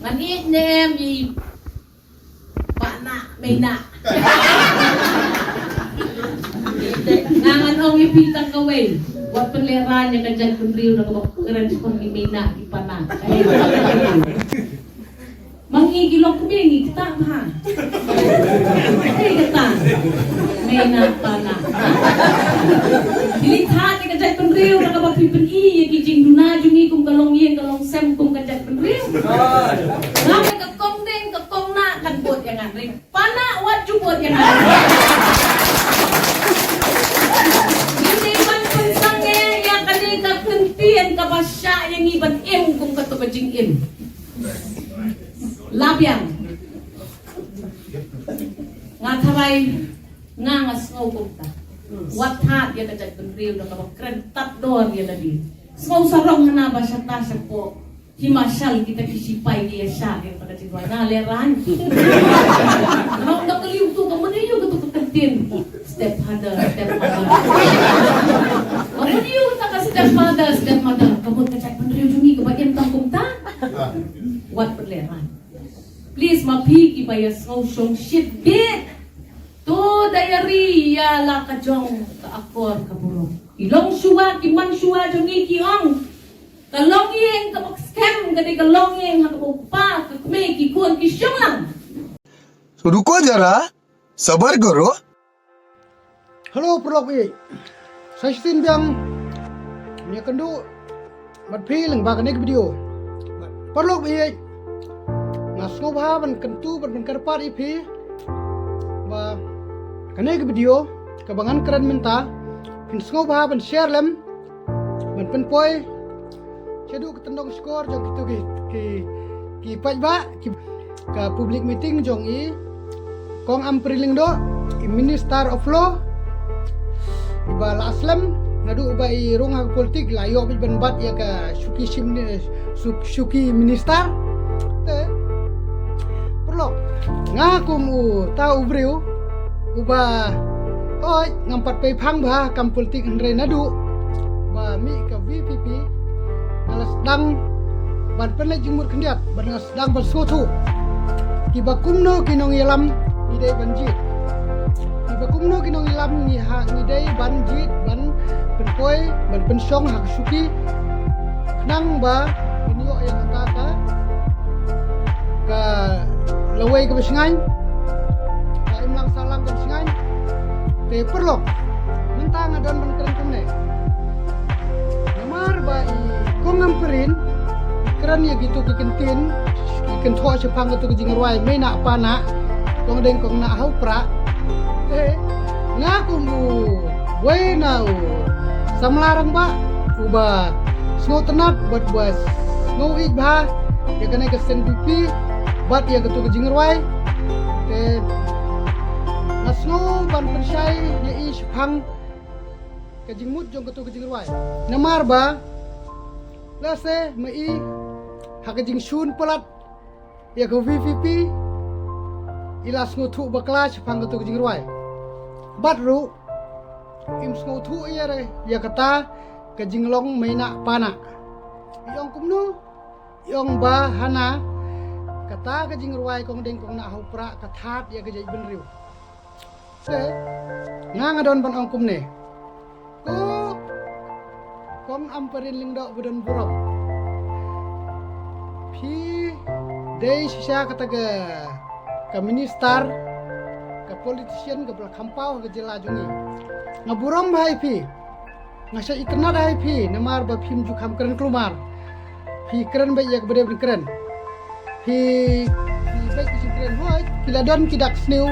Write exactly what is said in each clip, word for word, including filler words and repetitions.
Ani ne em i pana mena. Nga ngan ong i pi tang kawei. Wat pynlehrain ïa ka jaitbynriew na kaba kren sha i mena i pana. Mang ngi ki lok kmie ngi kata bha. Hei kata. Mena pana. Ki leit thad ïa ka jaitbynriew na kaba phi pyni ïa ki jingduna jong ngi kum ka longïing ka longsem kum ka jaitbynriew. Nga ka kong deng ka kong na kan bud ïa nga ring. Pana wat ju bud ïa nga. Ngi dei ban pynsangeh ïa kane ka kyntien kaba shah ïa ngi ban im kum kato ka jingim. La biang. Nga tharai nga nga sngew kumta. Wat thad ïa ka jaitbynriew da kaba kren tad dor ïa lade. Sngew sarong hana ba shata shapoh. Hi mashal kita ki sipai ki ïa shah ïa ka jaitbynriew nga lehrain. Nga ong da ka liu tu ka mane ïa ka tu ka kyntien. Stepfather, stepmother. Ka mane ïa ka stepfather, stepmother. Ka mut ka jaitbynriew jong ngi kaba im tang kumta. Wat pynlehrain. Please ma phi kiba ïa sngew shongshit bit. To da ïa ri ïa la ka jong ka akor ka burom. Ki longshuwa ki mangshuwa jong ngi ki ong. Ka longïing kaba skhem ka dei ka longïing ha kaba u kpa ka kmie ki khun ki shong lang. तो रुको जरा, सबर करो। Hello paralok ba ïeit. Sa shisien biang ngi ïakynduh bad phi lyngba kane ka video. Paralok ba ïeit, nga sngewbha ban kyntu bad ban kyrpad ïa phi ba kane ka video kaba ngan kren mynta phin sngewbha ban share lem ban pynpoi shaduh ka tyndong shkor jong kito ki, ki, ki paidbah, ki, ka public meeting jong i Kong Ampareen Lyngdoh, i Minister of Law, iba la slem naduh ba i rung ha ka politik, la ïoh bit ban bat ïa ka shuki shim, shu-, shuki minister. Te paralok, nga kum uta u briew uba, oi, ngam pat pei phang bha kam politik hynrei naduh ba mih ka V P P nga la sdang ban pynleit jingmut khyndiat, ban nga sdang ban sngewthuh kiba kumno ki nongïalam ngi dei ban jied. Kiba kumno ki nongïalam ngi ha, ngi dei ban jied, ban pynpoi, ban pynshong ha ka shuki. Khnang ba ngin ïoh ïa kata ka, ka lawei kaba shngaiñ, ka imlang sahlang kaba shngaiñ. Te paralok, mynta nga don ban kren kumne. Namar ba i Kong Ampareen i kren ïa kito ki kyntien, i kynthoh shaphang kito ki jingrwai mei nah pa nah, kong deng kong nah ha u prah. Te nga kum uwei na u samla rangbah uba sngewtynnat bad uba sngew ïeit bha ïa kane ka S N P P bad ïa kito ki jingrwai. Te nga sngew ban pynshai ïa i shaphang ka jingmut jong kito ki jingrwai. Namar ba lehse ma i ha ka jingshun palat ïa ka V P P i la sngewthuh bakla shaphang kito ki jingrwai. Bad ruh im sngewthuh ïa re ïa kata ka jinglong mei nah pa nah. I ong kumno? I ong ba hana kata ka jingrwai kong deng kong nah ha u prah ka thad ïa ka jaitbynriew. Te nga nga don ban ong kumne. Ko Kong Ampareen Lyngdoh ba don burom, phi dei shisha kata ka, ka minister, ka politician kaba la kham paw ha ka jylla jong ngi. Nga burom bha ïa phi. Nga shah itynnad ha ïa phi namar ba phim ju kham kren kulmar. Phi kren beit ïa kaba dei ban kren. Phi, phi beit ki jingkren, hooid ki la don ki dak sniew,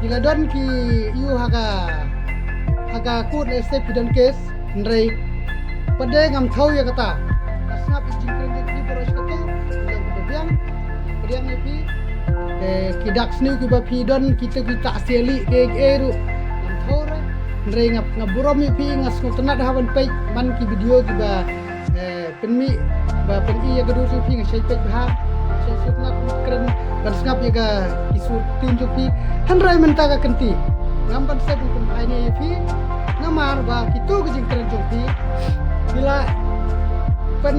ki la don ki ïu ha ka, ha ka court lehse phi don case. Hynrei pat de ngam thew ïa kata. Nga sngap ïa ki jingkren jong phi baroh shi katta, ki long kiba biang, pdiang ïa phi. Eh, ki dak sniew kiba phi don, kita ki tak siali, kiei kiei ruh ngam thew re. Hynrei nga, nga burom ïa phi, nga sngewtynnad ha ban peit man ki video kiba, eh, pynmih ba pyni ïa ka dur jong phi. Nga shait peit bha, nga shait sngewtynnad ban kren, ban sngap ïa ka, ki sur ktien jong phi. Hynrei mynta ka kynti ngam ban set ban pynphai ne ïa phi. Namar ba kito ki jingkren jong phi ki la pyn,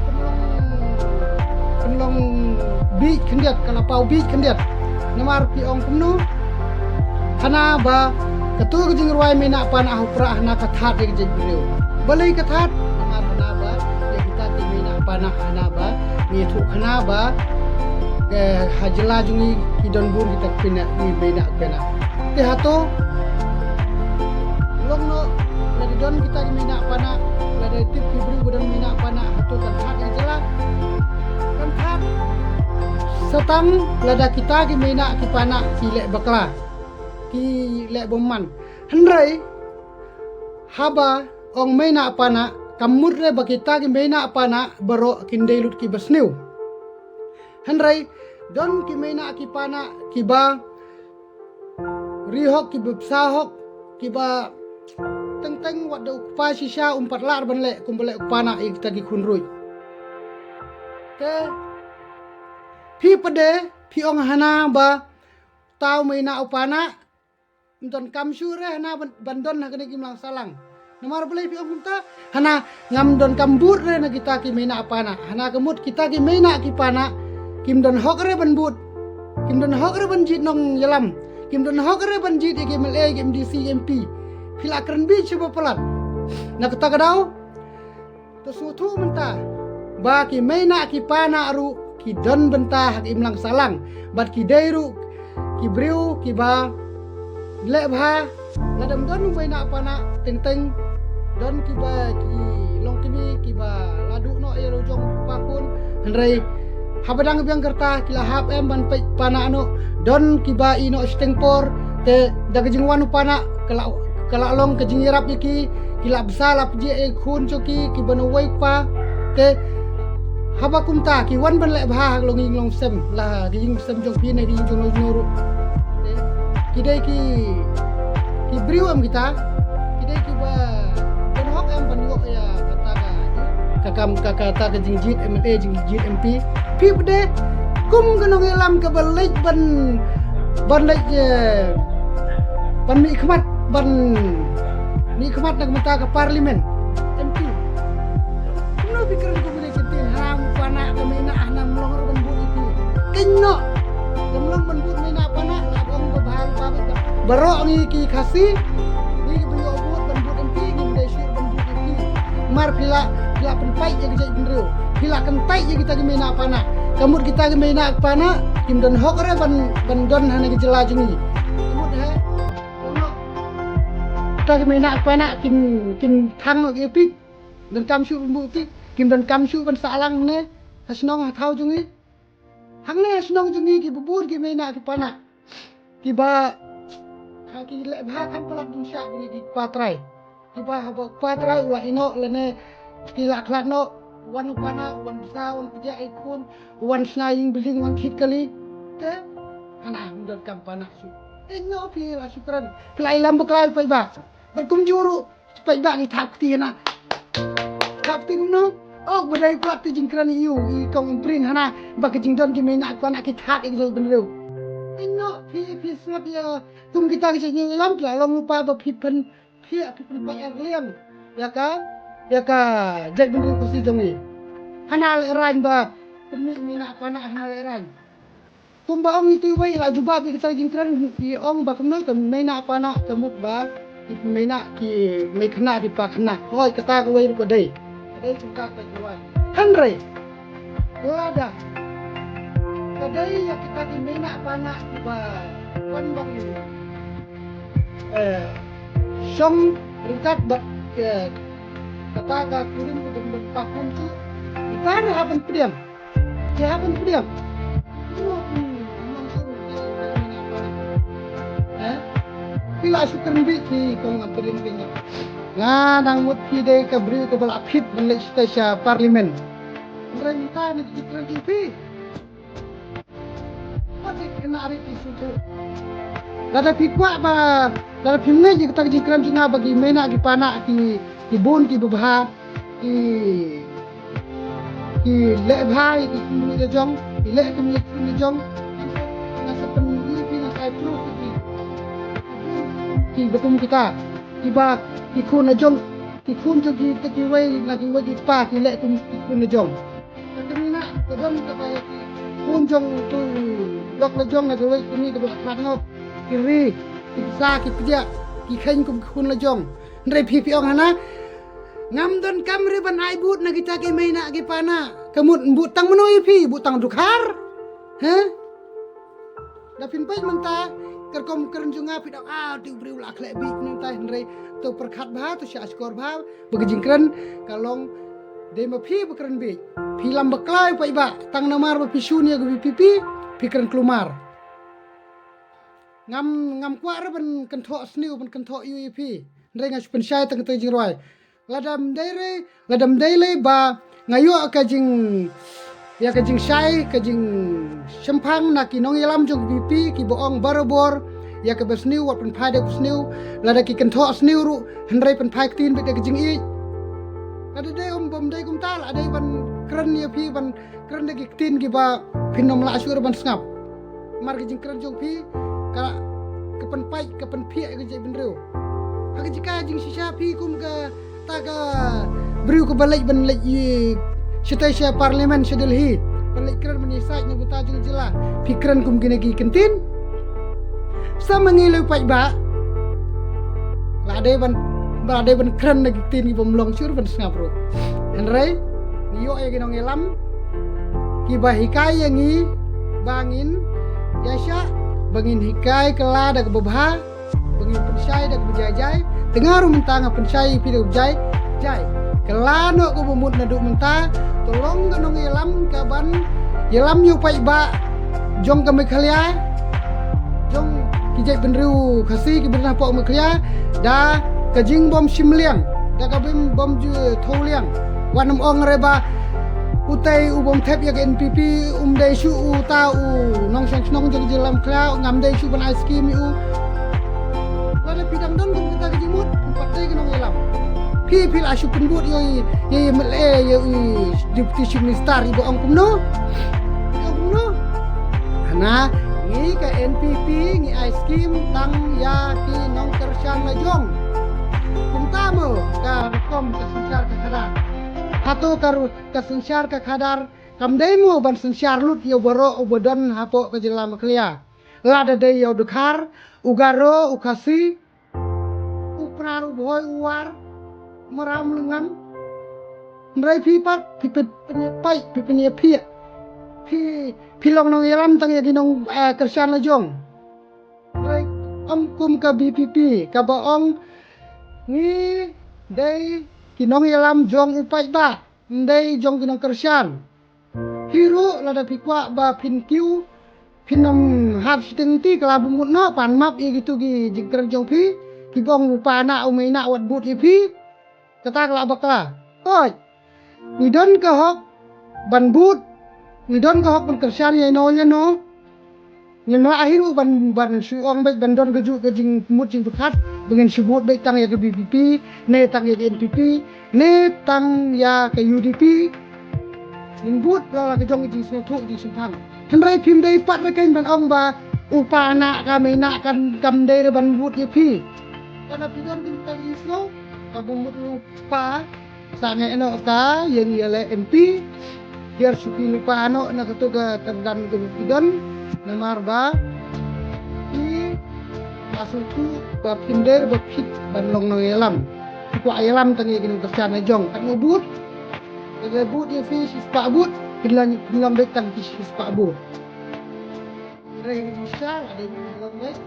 pynlong, long bit khyndiat, ka la paw bit khyndiat. Namar phi ong kumno? Hana ba kato ka jingrwai mynta pa na ha u prah hana ka thad ïa ka jaitbynriew. Balei ka thad? Namar hana ba ïa kita ki mynta pa na hana ba ngi thuh hana ba, eh, ha jylla jong ngi ki don bun kita ki mynta, ki mynta pa na. Te hato long noh, lada don kita ki mynta pa na, lada tip ki briew ba don mynta pa na, hato kan thad ïa ka jylla? Kan thad sa tang lada kita ki mynta ki pa na ki leh bakla, ki leh bymman. Hynrei haba ong mynta pa na, kam mut re ba kita ki mynta pa na baroh kin dei lut kiba sniew. Hynrei don ki mynta ki pa na kiba ri hok, kiba bsa hok, kiba teng teng wat da u kpa shisha um pat lah ban leh kumba leh u pa na ïa kita ki khun ruh. Te phi pat de phi ong hana ba uta u mynta u pa na ym donkam shuh re hana ban, ban don ha kane ka imlang sahlang. Namar balei phi ong kumta? Hana ngam donkam bud re na kita ki mynta pa na. Hana ka mut kita ki mynta ki pa na kim don hok re ban bud, kim don hok re ban jied nongïalam, kim don hok re ban jied ïa ki M L A, ki M D C, ki M P. Phi la kren bit shuh ba palat. Na kata ka daw to sngewthuh mynta ba ki mynta ki pa na ruh ki don bynta ha ka imlang sahlang, bad ki dei ruh ki briew kiba leh bha. Lada ym don u mynta pa na, teng teng don kiba ki longkmie kiba la duh noh ïa la jong u kpa khun. Hynrei haba dang biang ka rta ki la hap em ban peit pa na noh? Don kiba ïeh noh shiteng por, te da ka jingwan u pa na ka la, ka la long ka jingïarap ïa ki, ki la bsa la pjeh ïa ki khun jong ki, kiba na uwei u kpa. Te haba kumta ki wan ban leh bha ha ka longïing longsem, la ka ïing sem jong phi ne ka ïing jong no jong no ruh. Te ki dei ki, ki briew em kita, ki dei kiba don hok em ban ïoh ïa kata ka, ka kam, ka, kata ka jingjied M L A, jingjied M P. Phi pat de kum ka nongïalam kaba leit ban, ban leit, eh, ban mih khmat, ban mih khmat na ka bynta ka parliament, M P. Kumno phi kren kumne ki ktien? Hana u pa na ka mynta, hana ym long re ban bud ïa phi. Kynnoh, ym long ban bud mynta pa na, la ong ba bha u pa ba. Baroh ngi ki Khasi ngi kiba ïoh bud ban bud M P, ngim dei shuh ban bud ïa phi. Namar phi la, phi la pynpait ïa ka jaitbynriew, phi la kyntait ïa kita ki mynta pa na. Ka mut kita ki mynta pa na kim don hok re ban, ban don ha kane ka jylla jong ngi. Ka mut he, kita ki mynta pa na kim, kim thang ïa phi. Donkam shuh ban bud ïa phi, kim donkam shuh ban sah lang ne ha shnong ha thaw jong ngi. Hangne ha shnong jong ngi kiba bun ki mynta ki pa na kiba ha ki leh bha, kham palat ban shah bad ki kpa trai. Kiba haba u kpa trai u la ïeh noh lane ki la khlad noh, wan u pa na, wan bsa, wan pjah ïa ki khun, wan shna ïing building, wan thied kali. Te hana ym donkam pa na shuh. Ïeh noh phi la shu kren. Phi la ïalam bakla ïa u paidbah. Bad kumjuh ruh paidbah ngi thap kti hana. Thap kti kumno? Oh, ba dei kwah kti jingkren ïa u, i kong Imprin hana, ba ka jingdon ki mynta ki pa na ki thad ïa ka jaitbynriew. Ïeh noh phi, phi sngap ïa kum kita ki jingïalam, phi la long u pa ba phi pyn, phi, phi pynpait ïa ka liang ïa ka, ïa ka jaitbynriew Khasi jong ngi. Hana lehraiñ ba pynmih mynta ki pa na, hana lehraiñ. Kumba ong ito iwei i la jubab ïa kita ki jingkren, i ong ba kumno, ka mynta pa na ka mut ba ki mynta ki mei khynnah, ki pa khynnah. Hooid, kata kawei ruh ka dei. Ka dei jingkren ka jubab. Hynrei lada ka dei ïa kita ki mynta pa na kiba wan ban, eh, shong ryngkat bad, eh, kata ka kurim ka jong u pa khun tu, kita ruh hap ban pdiang. Ki hap ban pdiang. Eh? Phi la shu kren beit phi kong Imprin phi. Nga dang mut phi dei ka briew kaba la fit ban leit sha parliament. Hynrei mynta ne ki kren ïa phi. Lada phi kwah ba, lada phi ngeit ïa kata ka jingkren jong nga ba ki mynta ki pa na ki, ki bun kiba bha, ki, ki leh bha ïa ki khun la jong, ki leh kum ïa ki khun la jong. Nga sa pynmih phi, nga sa ïathuh ïa phi. Kiba kum kita, kiba ki khun la jong, ki khun jong ki, kiwei na kiwei ki pa ki leh kum ki khun la jong. Ka kmie na ka Don kaba ïa ki khun jong tu lok la jong na kawei kmie kaba la khlad hok, ki ri, ki sa, ki pjah, ki kheiñ kum ki khun la jong. Hynrei phi phi ong hana, ngam don kam re ban ai bud na kita ki mei na ki pa na. Ka mut bud tang mano ïa phi, bud tang dkhar? Ha? Da phin peit mynta ka rukom kren jong nga, phi dang, ah, te u briew la khleh bit mynta. Hynrei to pyrkhat bha, to shah shkor bha ba ka jingkren ka long dei ma phi ba kren bit. Phi lam bakla ïa u paidbah, tang namar ba phi shun ïa ka VPP phi kren klumar. Ngam, ngam kwah re ban kynthoh sniew, ban kynthoh ïa phi. Hynrei nga shu pynshai tang katei jingrwai. Lada ym dei re, lada ym dei lei ba nga ïoh ka jing, ïa ka jingshai, ka jingshemphang na ki nongïalam jong VPP kiba ong barabor ïa kaba sniew wat pynphai da ka sniew, lada ki kynthoh sniew ruh hynrei pynphai ktien beit da ka jingïeit. Lada dei, um, bym dei kumta, la dei ban kren ïa phi, ban kren da ki ktien kiba phin ym lah shuh ban sngap. Namar ka jingkren jong phi ka, ka pynpait, ka pynphiah ïa ka jaitbynriew. Ha ka jaka jingshisha phi kum kata ka briew kaba leit ban leit ïa shatei sha parliament sha Delhi, ban leit kren ban ïasaid na ka bynta jong ka jylla, phi kren kum kine ki kyntien. Sa ma ngi lei paidbah, la dei ban, la dei ban kren da ki ktien kibym long shuh ban sngap ruh. Hynrei ngi ïoh ïa ki nongïalam kiba hikai ïa ngi ba ngin ïaishah, ba ngin hikai kylla da kaba bha, ba ngin pynshai da kaba jai jai. Te nga ruh mynta nga pynshai ïa phi da kaba jai jai. Kylla noh kaba mut naduh mynta, to long ka nongïalam kaban ïalam ïa u paidbah jong ka Meghalaya, jong ki jaitbynriew Khasi kiba don hapoh Meghalaya, da ka jingbym shim liang, da ka bym, bym ju thew liang. Wat nym ong re ba utei u bym thep ïa ka NPP um dei shuh uta u nongshong shnong jong ka jylla Meghalaya, ngam dei shuh ban ai skim ïa u. Lada phi dang don kum kata ka jingmut, ym pat dei ka nongïalam. Phi, phi la shu pynbud ïa u, ïa u MLA, ïa u Deputy Chief Minister, iba ong kumno? Iba ong kumno? Hana, ngi ka NPP ngi ai skim tang ïa ki nongkyrshan la jong. Kumta mo ka rukom ka synshar ka khadar. Hato ka ru-, ka synshar ka khadar kam dei mo ban synshar lut ïa u baroh uba don hapoh ka jylla Meghalaya. Lada dei ïa u Dkhar, u Garo, u Khasi, u Pnar, u Bhoi, u War, Maram, Lyngngam. Hynrei phi pat, phi pyn-, pynïapait, phi pynïaphiah. Phi, phi long nongïalam tang ïa ki nong, eh, kyrshan la jong. Hynrei ym kum ka VPP, kaba ong ngi dei ki nongïalam jong u paidbah, ym dei jong ki nongkyrshan. Phi ruh lada phi kwah ba phin kiew, phin ym hap shiteng ti, kylla bym mut noh, pan map ïa kito ki jingkren jong phi kiba ong u pa na u mei na wat bud ïa phi. Kata ka lah bakla. Oi. Ngi don ka hok ban bud, ngi don ka hok ban kyrshan ïa ino ïa ino. Ngim lah hi ruh ban, ban shu ong beit ban don kajuh ka jingmut jingpyrkhat ba ngin shu bud beit tang ïa ka VPP, ne tang ïa ka NPP, ne tang ïa ka UDP. Ngin bud la la ka jong ka jingsngewthuh jingshemphang. Hynrei phim dei pat re keiñ ban ong ba u pa na ka mei na kan kam dei re ban bud ïa phi. Ka na phi don kata ka jingsngew, ka bym mut u pa. Sangeh noh ka ïing ïaleh MP. Hiar shu pynlypa noh na kato ka kyrdan kaba phi don. Namar ba phi, maksud ku, ba phin dei ba phi ban long nongïalam. Phi kwah ïalam tang ïa ki nongkyrshan la jong. Katno bud? Lada bud ïa phi shispah bud, phin long, phin long beit tang ki shispah bud. Hynrei ka jingshisha la dei ban long beit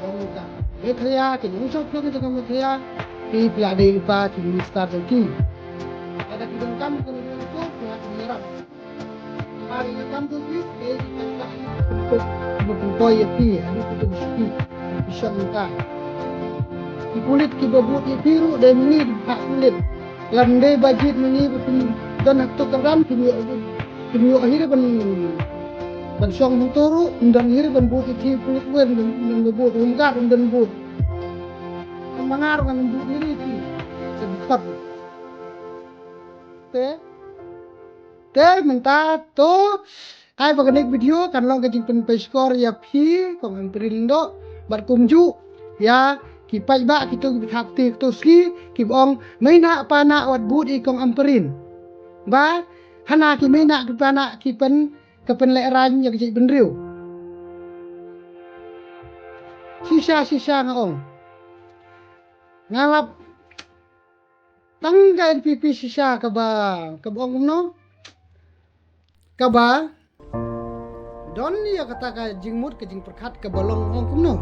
jong ka Meghalaya, ki nongshong shnong jong ka Meghalaya, ki phi la dei lypa ki minister jong ki. Lada ki donkam ka nongshong shnong, ki hap ban ïarap. Lada ki donkam jong ki, ki hap ban ïarap. Ki pynpoi ïa phi, haduh ki pynshoi, ki shong lypa. Ki pulit kiba bud ïa phi ruh dei ma ngi ki phah pulit. Lada ym dei ba jied ma ngi ba phin don ha kato ka ram, phin ïoh, phin ïoh hi re ban, ban shong hangto ruh, ym don hi re ban bud ïa phi, pulit wer ym don, ym don ba bud, home guard ym don bud. Ym ma nga ruh ngan ym bud hi re ïa phi. Sa dkhot. Te, te mynta to, ai ba kane ka video kan long ka jingpynpoi shkor ïa phi Kong Ampareen Lyngdoh, bad kumjuh ïa ki paidbah kito kiba thap te kito sngi kiba ong mei na pa na wat bud ïa Kong Ampareen. Ba Phana ki mei na ki pana ki pen, ki pen leh rang ïa ka jaitbynriew. Shisha shisha nga ong. Nga lap tang ka N P P shisha kaba, kaba ong kumno? Kaba don ïa kata ka jingmut ka jingpyrkhat kaba long ong kumno?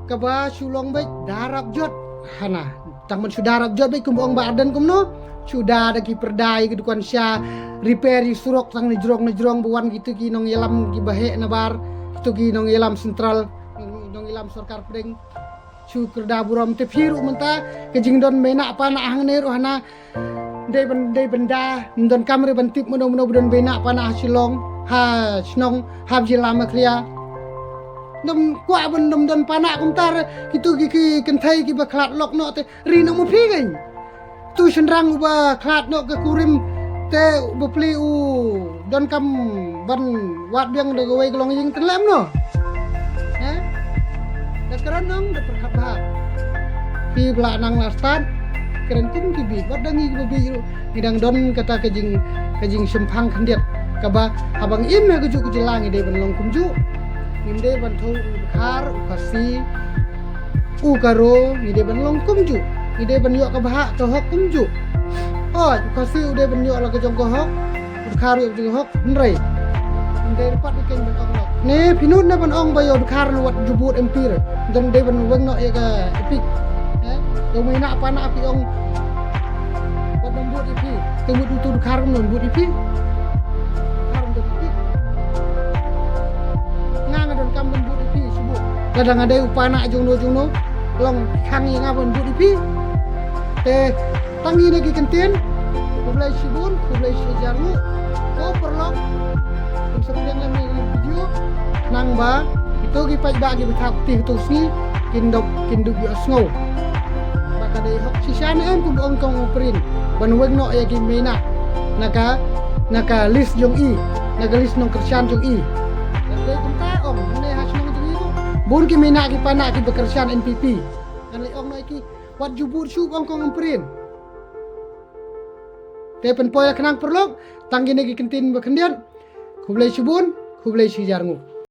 Kaba shu long beit da rap jot hana. Tang ban shu da rap jot beit kumba ong Bah Ardent kumno? Shu da da ki pyrda ïa ki dukan sha, repair ïa surok tang na jrong na jrong ba wan kito ki nongïalam kiba heh nabar, kito ki nongïalam central, nongïalam sorkar pdeng. Shu kyrda burom te phi ruh mynta ka jingdon mei na pana hangne ruh hana. Dei ban, dei ban da, ym don kam re ban tip mano mano ba don mei na pana ha Shillong, ha shnong, ha jylla Meghalaya. Ym kwah ban, ym don pana kumta re, kito ki, ki kynthei kiba khlad lok noh te ri noh ma phi kein. Tu shynrang uba khlad noh ka kurim te uba pli u don kam ban wad biang da kawei ka longïing te lem noh. He? Da kren nong da pyrkhat bha. Phi ba la nang la stad kren kum ki bieit, wat da ngi kiba bieit ruh ngi dang don kata ka jing, ka jingshemphang khyndiat kaba haba ngi im ha kajuh ka jylla ngi dei ban long kumjuh. Ngim dei ban thew u Dkhar, u Khasi, u Garo, ngi dei ban long kumjuh. Ngi dei ban ïoh ka bhah ka hok kumjuh. Hooid, u Khasi u dei ban ïoh la ka jong ka hok, u Dkhar ïoh ka jong ka hok, hynrei ym dei pat u keiñ ban ong noh. Ne phi nud ne ban ong ba ïa u Dkhar ne wat ju bud M P re. Don dei ban weng noh ïa ka EPIC. Eh? Ïa u mei na pana phi ong wat nym bud ïa phi. Te mut utu u Dkhar ym don bud ïa phi. Dkhar ym don EPIC. Nga nga don kam ban bud ïa phi shibun. Lada nga dei u pana jongno jongno long khang ïa nga ban bud ïa phi. Te tang ine ki kyntien. Khublei shibun, khublei shihajar nguh. Ko paralok, kum sa pdiang lem ïa ki video. Khnang ba kito ki paidbah kiba thap kti kito sngi kin dop, kin dop ïohsngew ba ka dei hok shisha ne em, kumba ong kong u Prin ban weng noh ïa ki mei na na ka, na ka list jong i, na ka list nongkyrshan jong i. Dei kumta ong ne ha shnong jong i ruh bun ki mei na ki pana kiba kyrshan N P P. Ngan leh ong noh ïa ki wat ju bud shuh, ong kong u Prin. Te pynpoi la khnang paralok tang kine ki kyntien ba khyndiat. Khublei shibun, khublei shihajar nguh.